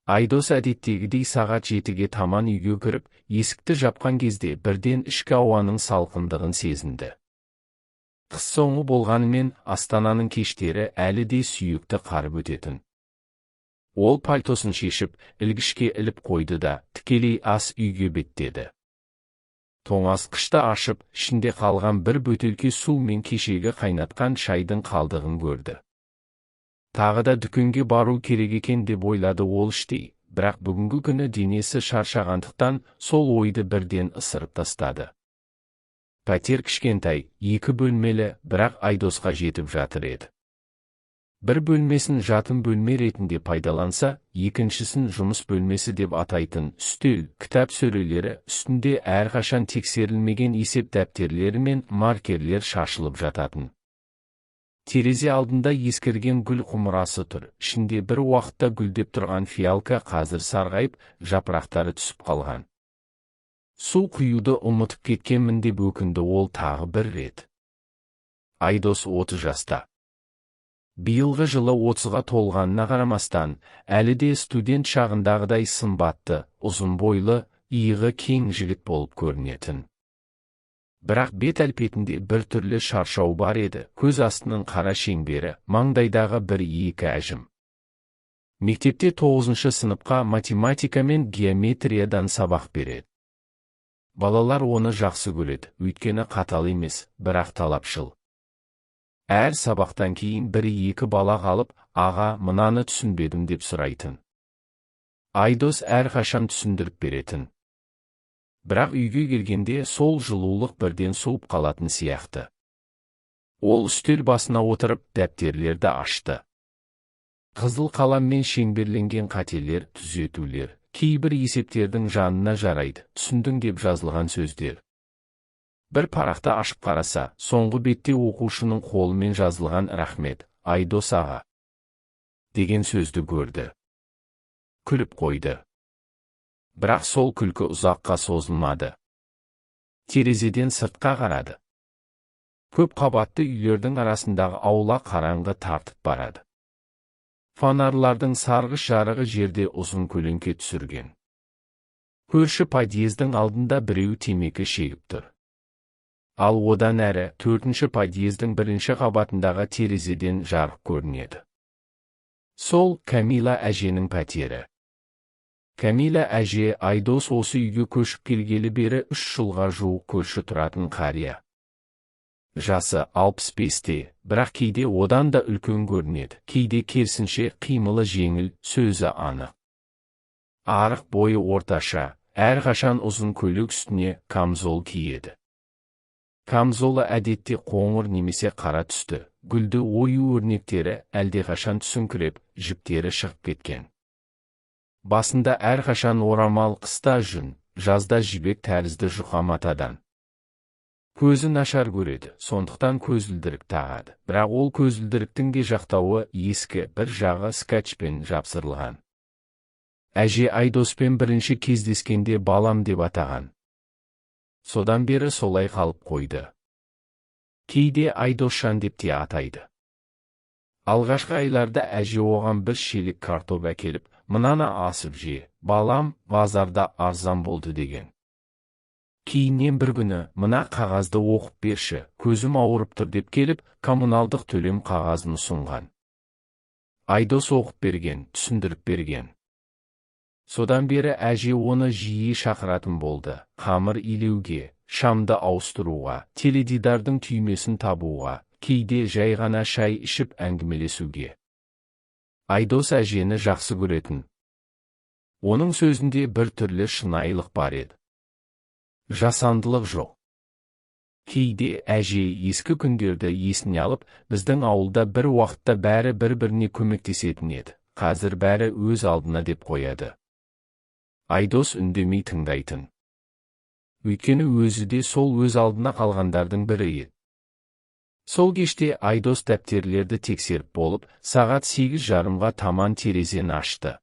Айдос әдеттегідей сағат 7-ге таман үйге кіріп, есікті жапқан кезде бірден ішкі ауаның салқындығын сезінді. Қыс соңы болғанымен Астананың кештері әлі де сүйекті қарып өтетін. Ол пальтосын шешіп, ілгішке іліп қойды да, тікелей ас үйге беттеді. Тоңазытқышты ашып, ішінде қалған бір бөтелке су мен кешегі қайнатқан шайдың қалдығын көрді. Тағы да дүкенге бару керек екен деп ойлады ол іштей, бірақ бүгінгі күні денесі шаршағандықтан сол ойды бірден ысырып тастады. Пәтер кішкентай, 2 бөлмелі, бірақ Айдосқа жетіп жатыр еді. Бір бөлмесін жатын бөлме ретінде пайдаланса, екіншісін жұмыс бөлмесі деп атайтын үстел, кітап сөрелері үстінде әрқашан тексерілмеген есеп дәптерлері мен маркерлер шашылып жататын. Терезе алдында ескірген гүл құмырасы тұр, ішінде бір уақытта гүлдеп тұрған фиалка қазір сарғайып, жапырақтары түсіп қалған. Су құюды ұмытып кеткенмін деп өкінді ол тағы бір рет. Айдос 30 жаста. Биылғы жылы 30-ға толғанына қарамастан, әлі де студент шағындағыдай сымбатты, ұзын бойлы, иығы кең жігіт болып көрінетін. Бірақ бет әлпетінде бір түрлі шаршау бар еді, көз астының қара шеңбері, маңдайдағы бір-екі әжім. Мектепте 9-шы сыныпқа математика мен геометриядан сабақ береді. Балалар оны жақсы көреді, өйткені қатал емес, бірақ талапшыл. Әр сабақтан кейін бір-екі бала қалып, аға, мынаны түсінбедім деп сұрайтын. Айдос әрқашан түсіндіріп беретін. Бірақ үйге келгенде сол жылулық бірден суып қалатын сияқты. Ол үстел басына отырып, дәптерлерді ашты. Қызыл қаламмен шеңберленген қателер, түзетулер, кейбір есептердің жанына жарайды, түсіндің деп жазылған сөздер. Бір парақты ашып қараса, соңғы бетте оқушының қолымен жазылған рахмет, Айдос аға деген сөзді көрді. Күліп қойды. Бірақ сол күлкі ұзаққа созылмады. Терезеден сыртқа қарады. Көп қабатты үйлердің арасындағы аула қараңғы тартып барады. Фонарлардың сарғыш жарығы жерде ұзын көлеңке түсірген. Көрші подъездің алдында біреу темекі шегіп тұр. Ал одан әрі 4-ші подъездің 1-ші қабатындағы терезеден жарық көрінеді. Сол Камила әженің пәтері. Камила әже Айдос осы үйге көшіп келгелі бері 3 жылға жуық көрші тұратын қария. Жасы 65-те, бірақ кейде одан да үлкен көрінеді, кейде керісінше қимылы жеңіл, сөзі анық. Арық бойы орташа, әрқашан ұзын көйлек үстіне камзол киеді. Камзолы әдетте қоңыр немесе қара түсті, гүлді ою өрнектері әлдеқашан түсіңкіреп, жіптері шығып кеткен. Басында әрқашан орамал, қыста жүн, жазда жібек тәрізді жұқа матадан. Көзі нашар көреді, сондықтан көзілдірік тағады. Бірақ ол көзілдіріктің де жақтауы ескі, бір жағы скотчпен жапсырылған. Әже Айдоспен бірінші кездескенде балам деп атаған. Содан бері солай қалып қойды. Кейде Айдосжан деп те атайды. Алғашқы айларда әже оған бір шелек картоп әкеліп, мынаны асып же, балам, базарда арзан болды деген. Кейіннен бір күні, мына қағазды оқып берші, көзім ауырып тұр деп келіп, коммуналдық төлем қағазын ұсынған. Айдос оқып берген, түсіндіріп берген. Содан бері әже оны жиі шақыратын болды, қамыр илеуге, шамды ауыстыруға, теледидардың түймесін табуға, кейде жай ғана шай ішіп әңгімелесуге. Айдос әжені жақсы көретін. Оның сөзінде бір түрлі шынайылық бар еді. Жасандылық жоқ. Кейде әже ескі күндерді есіне алып, біздің ауылда бір уақытта бәрі бір-біріне көмектесетін еді, қазір бәрі өз алдына деп қояды. Айдос үндемей тыңдайтын. Өйткені өзі де сол өз алдына қалғандардың бірі еді. Сол кеште Айдос дәптерлерді тексеріп болып, сағат 8:30-ға таман терезені ашты.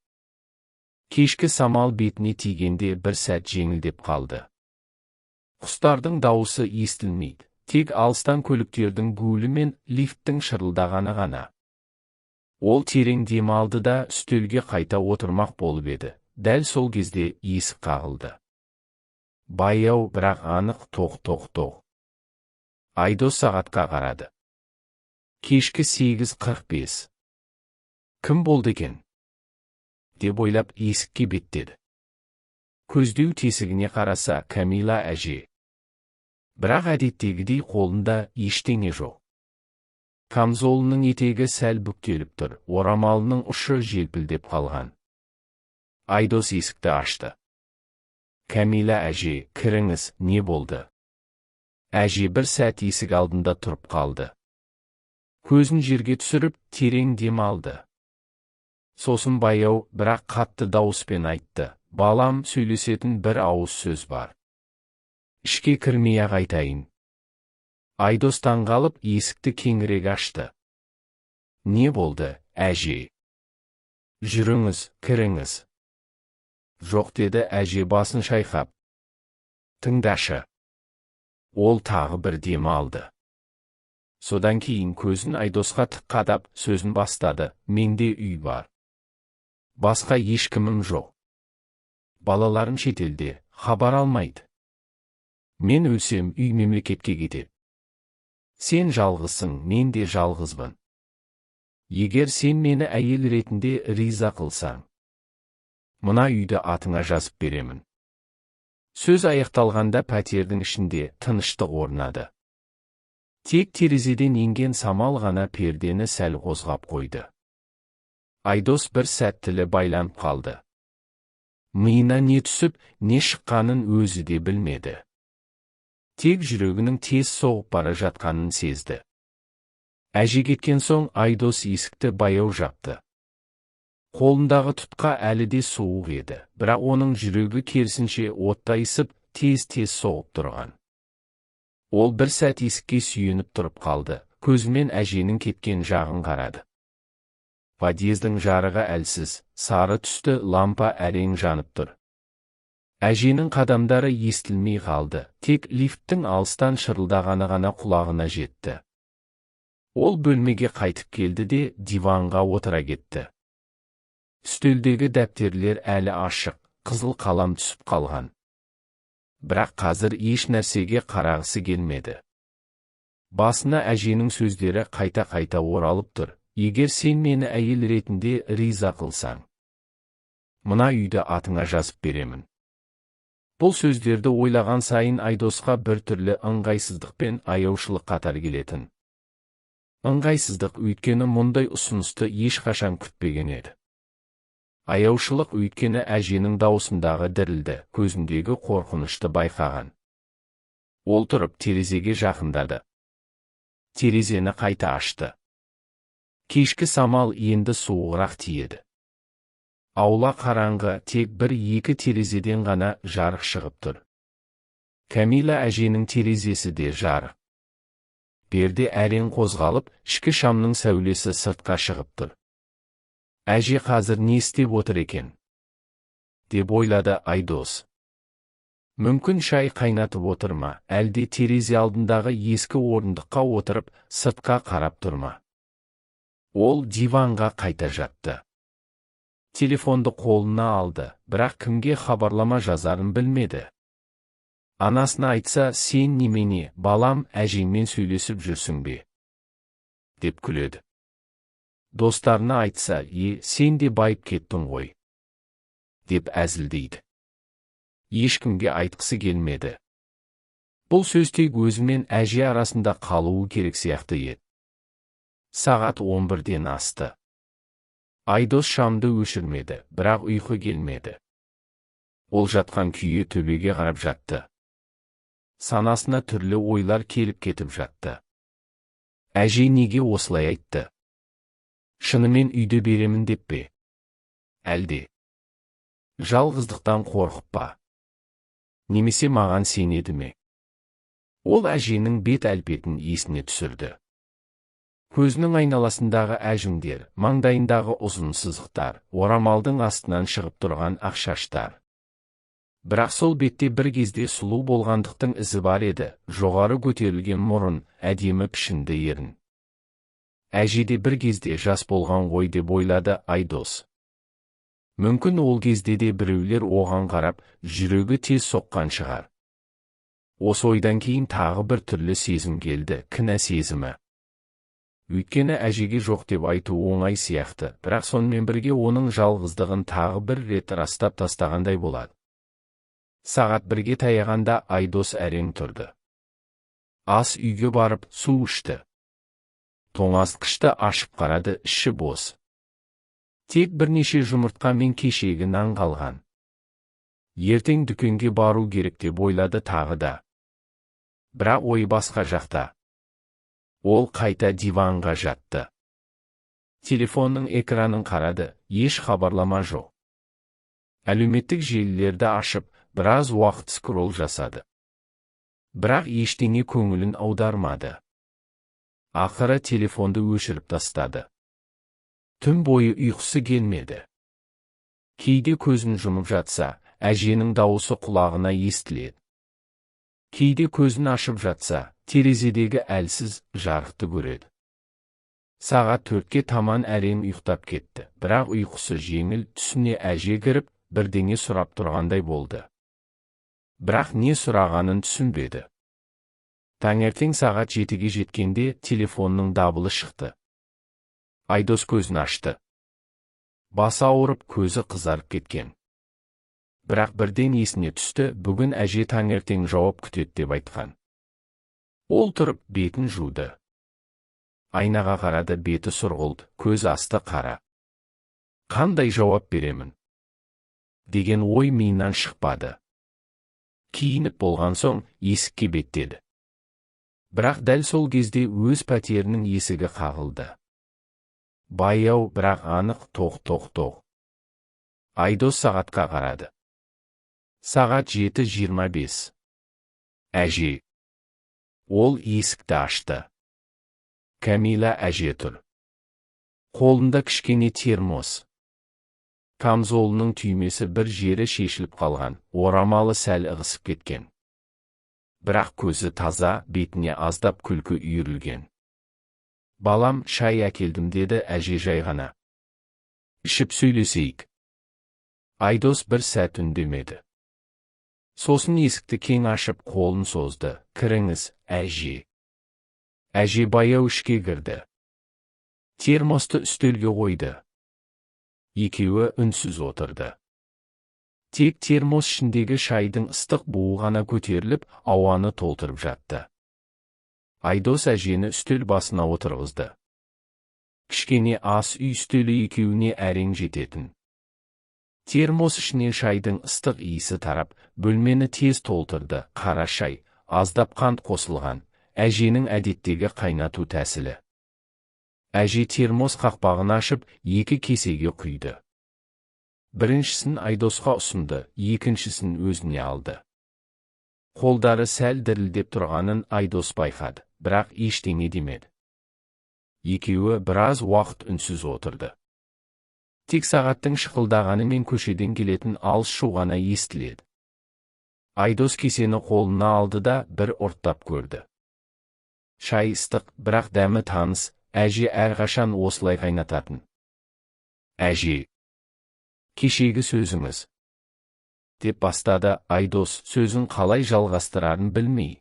Кешкі самал бетіне тигенде бір сәт жеңілдеп қалды. Құстардың дауысы естілмейді, тек алыстан көліктердің гуілі мен лифттің шырылдағаны ғана. Ол терең дем алды да үстелге қайта отырмақ болып еді. Дәл сол кезде есік қағылды. Баяу, бірақ анық тоқ-тоқ-тоқ. Айдос сағатқа қарады. Кешкі 8:45. Кім болды екен? Деп ойлап есікке беттеді. Көздеу тесігіне қараса, Камила әже. Бірақ әдеттегідей қолында ештеңе жоқ. Камзолының етегі сәл бүктеліп тұр, орамалының ұшы желпілдеп қалған. Айдос есікті ашты. Камила әже, кіріңіз, не болды? Әже бір сәт есік алдында тұрып қалды. Көзін жерге түсіріп, терең дем алды. Сосын баяу, бірақ қатты дауыспен айтты. Балам, сөйлесетін бір ауыз сөз бар. Ішке кірмей-ақ айтайын. Айдос таңғалып, есікті кеңірек ашты. Не болды, әже? Жүріңіз, кіріңіз. Жоқ, деді әже басын шайқап. Тыңдашы. Ол тағы бір дем алды. Содан кейін көзін Айдосқа тік қадап, сөзін бастады. Менде үй бар. Басқа ешкімім жоқ. Балаларым шетелде, хабар алмайды. Мен өлсем, үй мемлекетке кетеді. Сен жалғызсың, мен де жалғызбын. Егер сен мені әйел ретінде риза қылсаң, мына үйді атыңа жазып беремін. Сөз аяқталғанда пәтердің ішінде тыныштық орнады. Тек терезеден енген самал ғана пердені сәл қозғап қойды. Айдос бір сәт тілі байланып қалды. Миына не түсіп, не шыққанын өзі де білмеді. Тек жүрегінің тез соғып бара жатқанын сезді. Әже кеткен соң Айдос есікті баяу жапты. Қолындағы тұтқа әлі де суық еді, бірақ оның жүрегі керісінше оттай ысып, тез-тез соғып тұрған. Ол бір сәт есікке сүйеніп тұрып қалды, көзімен әженің кеткен жағын қарады. Подъездің жарығы әлсіз, сары түсті лампа әрең жанып тұр. Әженің қадамдары естілмей қалды, тек лифттің алыстан шырылдағаны ғана құлағына жетті. Ол бөлмеге қайтып келді де диванға отыра кетті. Үстелдегі дәптерлер әлі ашық, қызыл қалам түсіп қалған. Бірақ қазір еш нәрсеге қарағысы келмеді. Басына әженің сөздері қайта-қайта оралып тұр. Егер сен мені әйел ретінде риза қылсаң, мына үйді атыңа жазып беремін. Бұл сөздерді ойлаған сайын Айдосқа бір түрлі ыңғайсыздық пен аяушылық қатар келетін. Ыңғайсыздық, өйткені мұндай ұсынысты ешқашан күтпеген еді. Аяушылық, өйткені әженің даусындағы дірілді, көзіндегі қорқынышты байқаған. Ол тұрып терезеге жақындады. Терезені қайта ашты. Кешкі самал енді суығырақ тиеді. Аула қараңғы, тек бір-екі терезеден ғана жарық шығып тұр. Камила әженің терезесі де жарық. Перде әрең қозғалып, ішкі шамның сәулесі сыртқа шығып тұр. Әже қазір не істеп отыр екен? Деп ойлады Айдос. Мүмкін шай қайнатып отыр ма, әлде терезе алдындағы ескі орындыққа отырып, сыртқа қарап тұр ма? Ол диванға қайта жатты. Телефонды қолына алды, бірақ кімге хабарлама жазарын білмеді. Анасына айтса, сен немене, балам, әжеңмен сөйлесіп жүрсің бе? Деп күледі. Достарына айтса, е, сен де байып кеттің ғой, деп әзілдейді. Ешкімге айтқысы келмеді. Бұл сөз тек өзімен әже арасында қалуы керек сияқты еді. Сағат 11-ден асты. Айдос шамды өшірмеді, бірақ ұйқы келмеді. Ол жатқан күйі төбеге қарап жатты. Санасына түрлі ойлар келіп кетіп жатты. Әже неге осылай айтты? Шынымен үйді беремін деп пе? Әлде жалғыздықтан қорқып па? Немесе маған сенеді ме? Ол әженің бет әлпетін есіне түсірді. Көзінің айналасындағы әжімдер, маңдайындағы ұзын сызықтар, орамалдың астынан шығып тұрған ақ шаштар. Бірақ сол бетте бір кезде сұлу болғандықтың ізі бар еді, жоғары көтерілген мұрын, әдемі пішінді ерін. Әже де бір кезде жас болған ғой деп ойлады Айдос. Мүмкін ол кезде де біреулер оған қарап, жүрегі тез соққан шығар. Осы ойдан кейін тағы бір түрлі сезім келді, кінә сезімі. Өйткені әжеге жоқ деп айту оңай сияқты, бірақ сонымен бірге оның жалғыздығын тағы бір рет растап тастағандай болады. Сағат 1-ге таяғанда Айдос әрең тұрды. Ас үйге барып су ішті. Тоңазытқышты ашып қарады, іші бос. Тек бірнеше жұмыртқа мен кешегі нан қалған. Ертең дүкенге бару керек деп ойлады тағы да. Бірақ ой басқа жақта. Ол қайта диванға жатты. Телефонның экранын қарады, еш хабарлама жоқ. Әлеуметтік желілерді ашып, біраз уақыт скролл жасады. Бірақ ештеңе көңілін аудармады. Ақыры телефонды өшіріп тастады. Түн бойы ұйқысы келмеді. Кейде көзін жұмып жатса, әженің дауысы құлағына естіледі. Кейде көзін ашып жатса, терезедегі әлсіз жарықты көреді. Сағат 4-ке таман әрең ұйықтап кетті, бірақ ұйқысы жеңіл, түсіне әже кіріп, бірдеңе сұрап тұрғандай болды. Бірақ не сұрағанын түсінбеді. Таңертең сағат 7-ге жеткенде телефонның дабылы шықты. Айдос көзін ашты. Басы ауырып, көзі қызарып кеткен. Бірақ бірден есіне түсті, бүгін әже таңертең жауап күтеді деп айтқан. Ол тұрып, бетін жуды. Айнаға қарады, беті сұрғылт, көз асты қара. Қандай жауап беремін? Деген ой миынан шықпады. Киініп болған соң есікке беттеді. Бірақ дәл сол кезде өз пәтерінің есігі қағылды. Баяу, бірақ анық тоқ-тоқ-тоқ. Айдос сағатқа қарады. Сағат 7:25. Әже. Ол есікті ашты. Кәмила әже тұр. Қолында кішкене термос. Камзолының түймесі бір жері шешіліп қалған, орамалы сәл ығысып кеткен. Бірақ көзі таза, бетіне аздап күлкі үйірілген. Балам, шай әкелдім, деді әже жай ғана. Ішіп сөйлесейік. Айдос бір сәт үндемеді. Сосын есікті кең ашып қолын созды. Кіріңіз, әже. Әже баяу ішке кірді. Термосты үстелге қойды. Екеуі үнсіз отырды. Тек термос ішіндегі шайдың ыстық буы ғана көтеріліп, ауаны толтырып жатты. Айдос әжені үстел басына отырғызды. Кішкене ас үй үстелі екеуіне әрең жететін. Термос ішінен шайдың ыстық иісі тарап, бөлмені тез толтырды. Қара шай, аздап қант қосылған, әженің әдеттегі қайнату тәсілі. Әже термос қақпағын ашып, екі кесеге құйды. Біріншісін Айдосқа ұсынды, екіншісін өзіне алды. Қолдары сәл дірілдеп тұрғанын Айдос байқады, бірақ ештеңе демеді. Екеуі біраз уақыт үнсіз отырды. Тек сағаттың шықылдағаны мен көшеден келетін алыс шу ғана естіледі. Айдос кесені қолына алды да бір ұрттап көрді. Шай ыстық, бірақ дәмі таныс, әже әрқашан осылай қайнататын. Әже, кешегі сөзіңіз, деп бастады Айдос, сөзін қалай жалғастырарын білмей.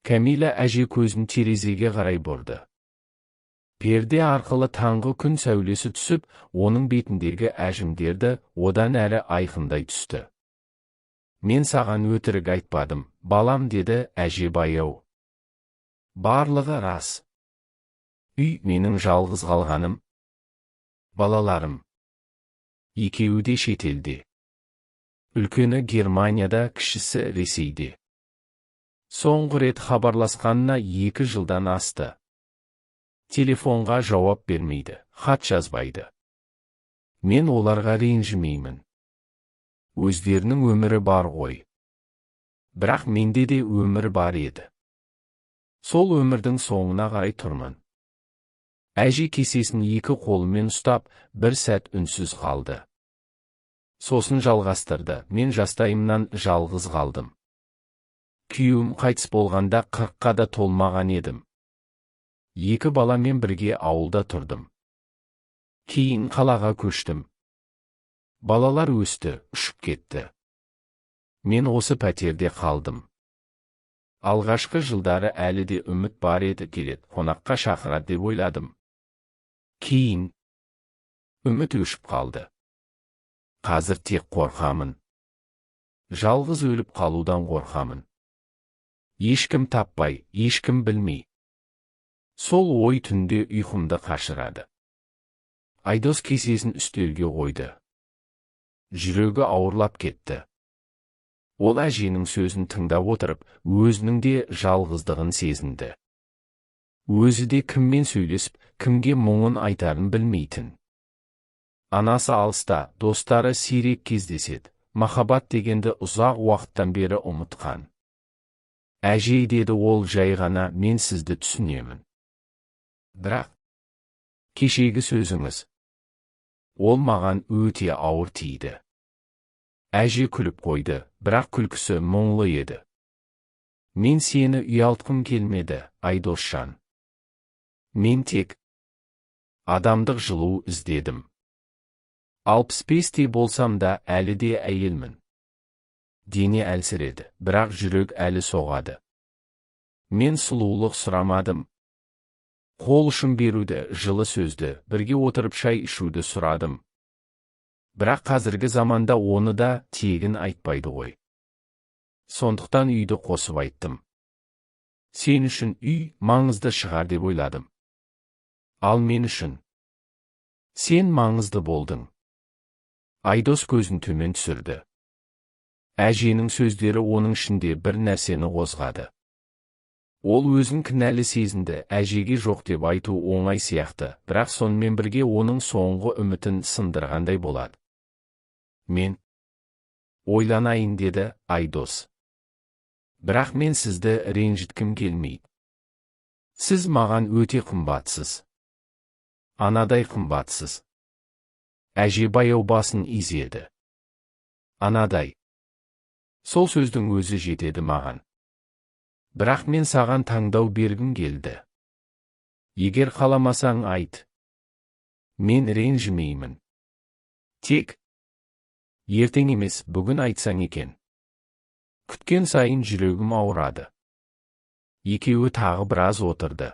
Кәмила әже көзін терезеге қарай бұрды. Перде арқылы таңғы күн сәулесі түсіп, оның бетіндегі әжімдерді одан әрі айқындай түсті. Мен саған өтірік айтпадым, балам, деді әже баяу. Барлығы рас. Үй менің жалғыз қалғаным. Балаларым. Екеуі де шетелде. Үлкені Германияда, кішісі Ресейде. Соңғы рет хабарласқанына 2 жылдан асты. Телефонға жауап бермейді, хат жазбайды. Мен оларға ренжімеймін. Өздерінің өмірі бар ғой. Бірақ менде де өмір бар еді. Сол өмірдің соңына қарай тұрмын. Әже кесесін екі қолымен ұстап, бір сәт үнсіз қалды. Сосын жалғастырды, мен жастайымнан жалғыз қалдым. Күйеуім қайтыс болғанда 40-қа да толмаған едім. Екі баламен бірге ауылда тұрдым. Кейін қалаға көштім. Балалар өсті, ұшып кетті. Мен осы пәтерде қалдым. Алғашқы жылдары әлі де үміт бар еді, келеді, қонаққа шақырады деп ойладым. Кейін үміт өшіп қалды. Қазір тек қорқамын. Жалғыз өліп қалудан қорқамын. Ешкім таппай, ешкім білмей. Сол ой түнде ұйқымды қашырады. Айдос кесесін үстелге қойды. Жүрегі ауырлап кетті. Ол әженің сөзін тыңдап отырып, өзінің де жалғыздығын сезінді. Өзі де кіммен сөйлесіп, кімге мұңын айтарын білмейтін. Анасы алыста, достары сирек кездеседі. Махаббат дегенді ұзақ уақыттан бері ұмытқан. Әже, деді ол жай ғана, мен сізді түсінемін. Бірақ кешегі сөзіңіз, ол маған өте ауыр тиді. Әже күліп қойды, бірақ күлкісі мұңлы еді. Мен сені ұялтқым келмеді, Айдосжан. Мен тек адамдық жылу іздедім. 65-те болсам да әлі де әйелмін. Дене әлсіреді, бірақ жүрек әлі соғады. Мен сұлулық сұрамадым. Қол ұшын беруді, жылы сөзді, бірге отырып шай ішуді сұрадым. Бірақ қазіргі заманда оны да тегін айтпайды ғой. Сондықтан үйді қосып айттым. Сен үшін үй маңызды шығар деп ойладым. Ал мен үшін сен маңызды болдың. Айдос көзін төмен түсірді. Әженің сөздері оның ішінде бір нәрсені қозғады. Ол өзін кінәлі сезінді, әжеге жоқ деп айту оңай сияқты, бірақ сонымен бірге оның соңғы үмітін сындырғандай болады. Мен ойланайын, деді Айдос. Бірақ мен сізді ренжіткім келмейді. Сіз маған өте қымбатсыз. Анадай қымбатсыз. Әже баяу басын изеді. Анадай. Сол сөздің өзі жетеді маған. Бірақ мен саған таңдау бергім келді. Егер қаламасаң айт. Мен ренжімеймін. Тек ертең емес, бүгін айтсаң екен. Күткен сайын жүрегім ауырады. Екеуі тағы біраз отырды.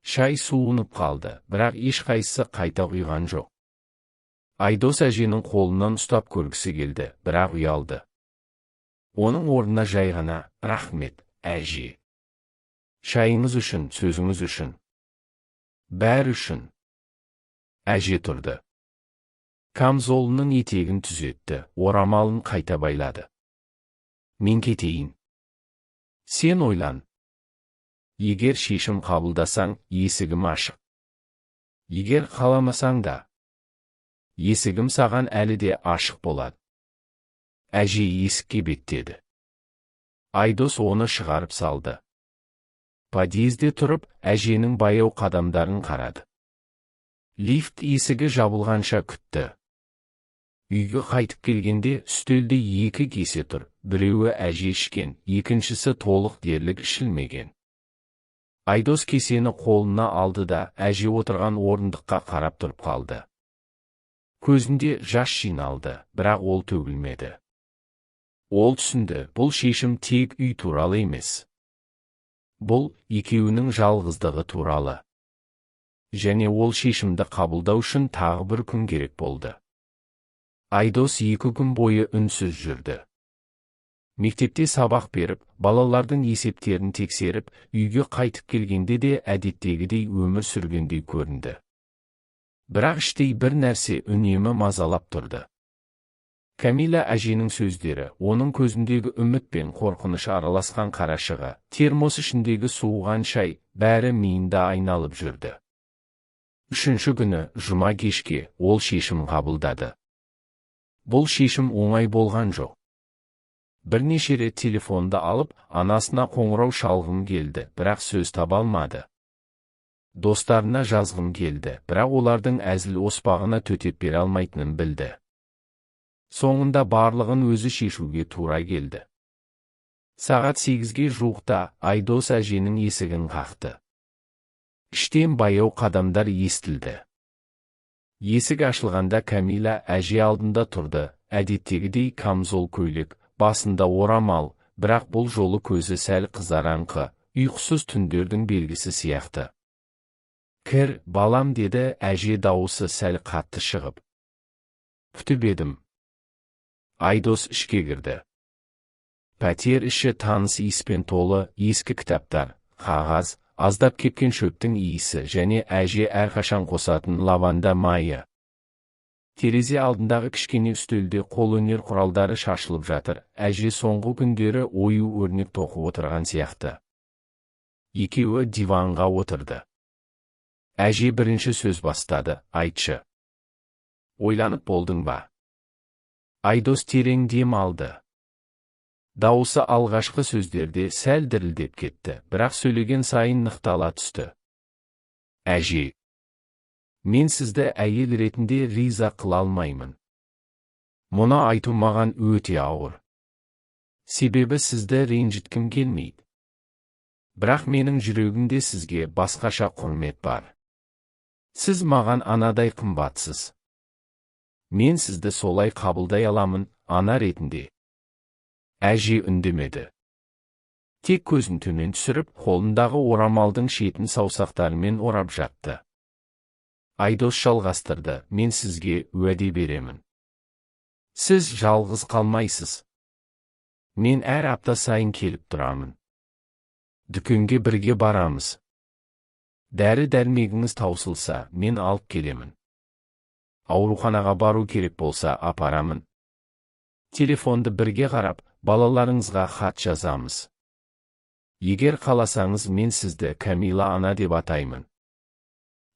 Шай суынып қалды, бірақ ешқайсысы қайта құйған жоқ. Айдос әженің қолынан ұстап көргісі келді, бірақ ұялды. Оның орнына жай ғана, рахмет, әже. Шайыңыз үшін, сөзіңіз үшін. Бәрі үшін. Әже тұрды. Камзолының етегін түзетті, орамалын қайта байлады. Мен кетейін. Сен ойлан. Егер шешім қабылдасаң, есігім ашық. Егер қаламасаң да, есігім саған әлі де ашық болады. Әже есікке беттеді. Айдос оны шығарып салды. Подъезде тұрып, әженің баяу қадамдарын қарады. Лифт есігі жабылғанша күтті. Үйге қайтып келгенде үстелде екі кесе тұр, біреуі әже ішкен, екіншісі толық дерлік ішілмеген. Айдос кесені қолына алды да, әже отырған орындыққа қарап тұрып қалды. Көзінде жас жиналды, бірақ ол төгілмеді. Ол түсінді, бұл шешім тек үй туралы емес. Бұл екеуінің жалғыздығы туралы. Және ол шешімді қабылдау үшін тағы бір күн керек болды. Айдос 2 күн бойы үнсіз жүрді. Мектепте сабақ беріп, балалардың есептерін тексеріп, үйге қайтып келгенде де әдеттегідей өмір сүргендей көрінді. Бірақ іштей бір нәрсе үнемі мазалап тұрды. Камила әженің сөздері, оның көзіндегі үміт пен қорқыныш араласқан қарашығы, термос ішіндегі суыған шай, бәрі миында айналып жүрді. 3-ші күні, жұма кешке, ол шешім қабылдады. Бұл шешім оңай болған жоқ. Бірнеше рет телефонды алып, анасына қоңырау шалғым келді, бірақ сөз таба алмады. Достарына жазғым келді, бірақ олардың әзіл оспағына төтеп бере алмайтынын білді. Соңында барлығын өзі шешуге тура келді. Сағат 8-ге жуықта Айдос әженің есігін қақты. Іштен баяу қадамдар естілді. Есік ашылғанда Кәмила әже алдында тұрды, әдеттегідей камзол көйлек, басында орамал, бірақ бұл жолы көзі сәл қызараңқы, ұйқысыз түндердің белгісі сияқты. «Кір, балам», деді әже дауысы сәл қатты шығып. «Күтіп едім». Айдос ішке кірді. Пәтер іші таныс иіспен толы, ескі кітаптар, қағаз, аздап кепкен шөптің иісі және әже әрқашан қосатын лаванда майы. Терезе алдындағы кішкене үстелде қолөнер құралдары шашылып жатыр, әже соңғы күндері ою өрнек тоқып отырған сияқты. Екеуі диванға отырды. Әже бірінші сөз бастады, «Айтшы. Ойланып болдың ба?» Айдос терең дем алды. Дауысы алғашқы сөздерде сәл дірілдеп кетті, бірақ сөйлеген сайын нықтала түсті. «Әже, мен сізді әйел ретінде риза қыла алмаймын. Мұны айту маған өте ауыр. Себебі сізді ренжіткім келмейді. Бірақ менің жүрегімде сізге басқаша құрмет бар. Сіз маған анадай қымбатсыз. Мен сізді солай қабылдай аламын, ана ретінде». Әже үндемеді. Тек көзін төмен түсіріп, қолындағы орамалдың шетін саусақтарымен орап жатты. Айдос жалғастырды, «Мен сізге уәде беремін. Сіз жалғыз қалмайсыз. Мен әр апта сайын келіп тұрамын. Дүкенге бірге барамыз. Дәрі-дәрмегіңіз таусылса, мен алып келемін. Ауруханаға бару керек болса, апарамын. Телефонды бірге қарап, балаларыңызға хат жазамыз. Егер қаласаңыз, мен сізді Кәмила ана деп атаймын.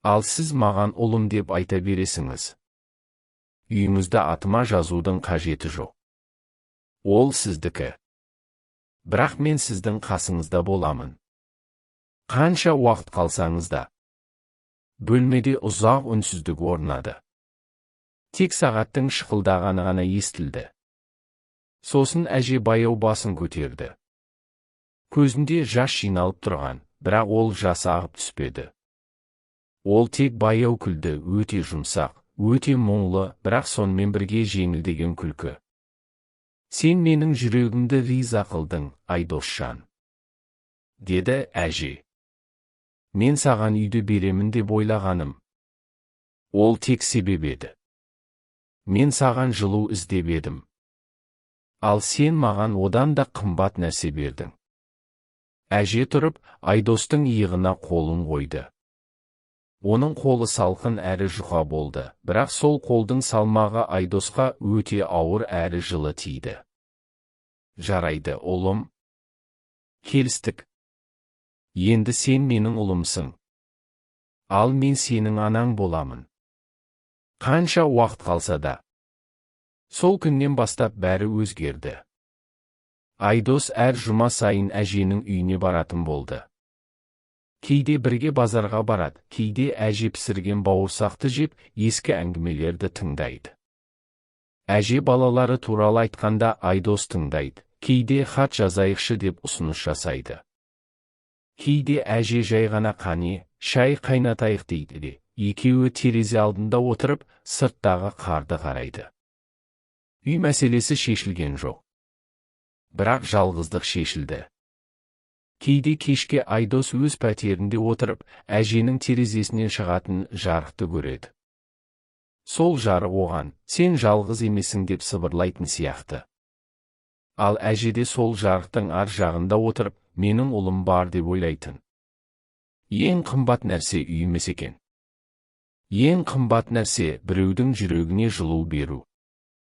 Ал сіз маған ұлым деп айта бересіңіз. Үйіңізді атыма жазудың қажеті жоқ. Ол сіздікі. Бірақ мен сіздің қасыңызда боламын. Қанша уақыт қалсаңыз да». Бөлмеде ұзақ үнсіздік орнады. Тек сағаттың шықылдағаны ғана естілді. Сосын әже баяу басын көтерді. Көзінде жас жиналып тұрған, бірақ ол жас ағып түспеді. Ол тек баяу күлді, өте жұмсақ, өте мұңлы, бірақ сонымен бірге жеңілдеген күлкі. «Сен менің жүрегімді риза қылдың, Айдосжан», деді әже. «Мен саған үйді беремін деп ойлағаным. Ол тек себеп еді. Мен саған жылу іздеп едім. Ал сен маған одан да қымбат нәрсе бердің». Әже тұрып, Айдостың иығына қолын қойды. Оның қолы салқын әрі жұқа болды, бірақ сол қолдың салмағы Айдосқа өте ауыр әрі жылы тиді. «Жарайды, ұлым. Келістік. Енді сен менің ұлымсың. Ал мен сенің анаң боламын. Қанша уақыт қалса да». Сол күннен бастап бәрі өзгерді. Айдос әр жұма сайын әженің үйіне баратын болды. Кейде бірге базарға барады, кейде әже пісірген бауырсақты жеп, ескі әңгімелерді тыңдайды. Әже балалары туралы айтқанда Айдос тыңдайды, кейде хат жазайықшы деп ұсыныс жасайды. Кейде әже жай ғана «Қане, шай қайнатайық» дейді де, екеуі терезе алдында отырып, сырттағы қарды қарайды. Үй мәселесі шешілген жоқ. Бірақ жалғыздық шешілді. Кейде кешке Айдос өз пәтерінде отырып, әженің терезесінен шығатын жарықты көреді. Сол жарық оған, «Сен жалғыз емесің» деп сыбырлайтын сияқты. Ал әже де сол жарықтың ар жағында отырып, «Менің ұлым бар» деп ойлайтын. Ең қымбат нәрсе үй емес екен. Ең қымбат нәрсе біреудің жүрегіне жылу беру.